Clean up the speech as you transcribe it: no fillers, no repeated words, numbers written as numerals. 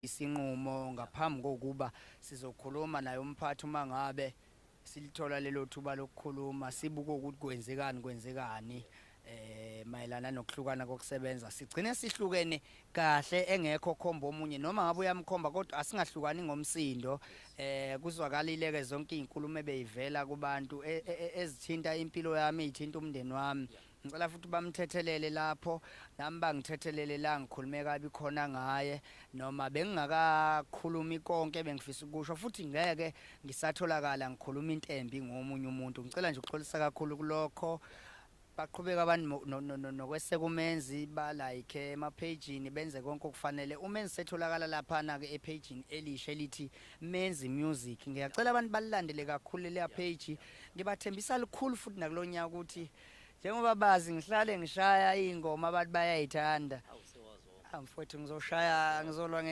Isinqumo ngaphambi kokuba sizokhuluma naye umphathi, uma ngabe silithola lelo thuba lokukhuluma, sibuke ukuthi kwenzekani, kwenzekani mayelana nokuhlukana kokusebenza. Sigcine sihlukene kahle, engekho khomba omunye, noma ngabe uyamkhomba, kodwa asingahlukani ngomsindo. Kuzwakalile ke zonke izinkulumo ebeyivela kubantu ezithinta impilo yami, ezithinta umndeni wami. Ngicela futhi bamthethelele lapho, nami bangithethelele la ngikhulume kabi khona ngaye, noma bengingakakhulumi konke bengifisa ukusho, futhi ngeke ngisatholakala ngikhuluma into embi ngomunye umuntu. Ngicela nje ukuxolisa kakhulu kulokho. Baqhubeka abantu nokweseka uMenzi, ba-like emaphejini, benze konke okufanele. UMenzi setholakala laphana-ke ephejini elisha elithi Menzi Music. Ngiyacela abantu balilandele kakhulu leya page. Ngibathembisa lukhulu futhi nakulo nyaka ukuthi njengoba bazi ngihlale ngishaya iy'ngoma, abantu bayayithanda. Ah, mfowethu, ngizoshaya, ngizolwa.